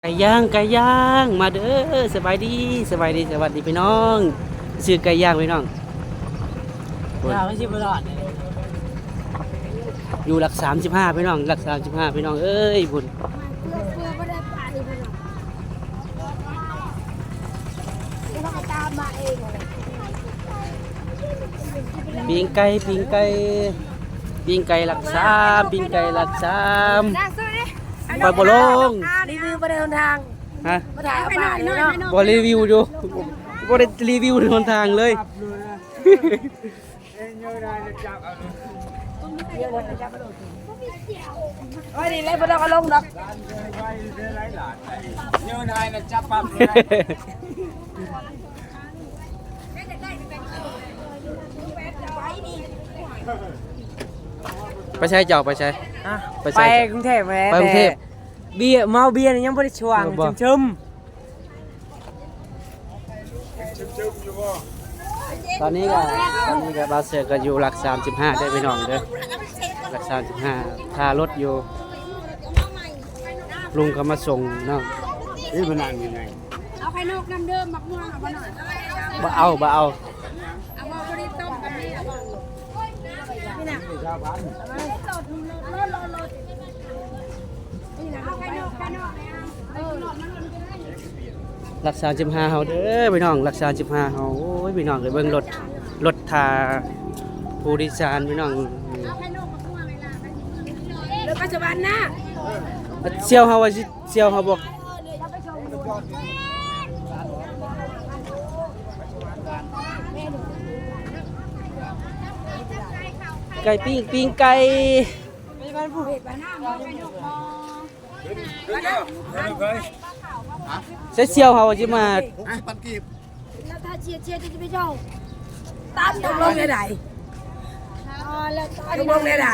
ໄກ່ຍ່າງ ໄກ່ຍ່າງ ມາເດີ ສະບາຍດີ ສະບາຍດີ ສະຫວັດດີພີ່ນ້ອງ ຊື້ໄກ່ຍ່າງພີ່ນ້ອງ ລາວຊິບໍ່ລອດ ຢູ່ຫຼັກສາມສິບຫ້າພີ່ນ້ອງ ຫຼັກສາມສິບຫ້າພີ່ນ້ອງເອີຍ ພຸ້ນ ປີ້ງໄກ່ ປີ້ງໄກ່ ປີ້ງໄກ່ຫຼັກສາມ ປີ້ງໄກ່ຫຼັກສາມ ຂ້ອຍບໍ່ລົງ ຣີວິວບໍ່ໄດ້ຫົນທາງ ຮະ ບໍ່ໄດ້ເອົາປາເນາະ ບໍ່ຣີວິວຢູ່ ບໍ່ໄດ້ຣີວິວຫົນທາງເລີຍ ໂອ້ຍ ນີ້ແຫຼະ ບໍ່ຕ້ອງເອົາລົງດອກ ໄປໃສເຈົ້າ ໄປໃສ ຮະ ໄປໃສ ໄປກຸງເທບແຫຼະ ໄປກຸງເທບ ແຕ່ເບຍ ເມົາເບຍນີ້ຍັງບໍ່ໄດ້ຊ່ວງ ບໍ່ ຊຶມໆ ຕອນນີ້ກໍ ຕອນນີ້ກໍບ່າວເສືອກໍຢູ່ຫຼັກສາມສິບຫ້າເດີພີ່ນ້ອງເດີ ຫຼັກສາມສິບຫ້າ ຖ້າລົດຢູ່ ລຸງກໍມາສົ່ງເນາະ ນີ້ມານັ່ງຢູ່ໃນ ເອົາໄຂ່ນົກນຳເດີ ໝາກມ່ວງເອົາບໍ່ໜ້ອຍ ບໍ່ເອົາ ບໍ່ເອົາ ເອົາບໍ່ ບໍ່ໄດ້ຕົ້ມກັນນີ້ ເອົາບໍ່ ນີ້ນະ ຫຼັກສາມສິບຫ້າເຮົາເດີພີ່ນ້ອງ ຫຼັກສາມສິບຫ້າເຮົາ ໂອ້ຍ ພີ່ນ້ອງເອີຍ ເບິ່ງລົດ ລົດຖ້າຜູ້ໂດຍສານພີ່ນ້ອງ ລົດໄປສະຫວັນນະ ສ່ຽວເຮົາວ່າຊິ ສ່ຽວເຮົາບໍ່ ໄກ່ປີ້ງ ປີ້ງໄກ່ ໃສ່ສ່ຽວເຮົາຊິມາ ແລ້ວຖ້າເຊຍ ເຊຍຈະໄປເຈົ້າ ຕາມຕົກລົງແນວໃດ ຕົກລົງແນວໃດ?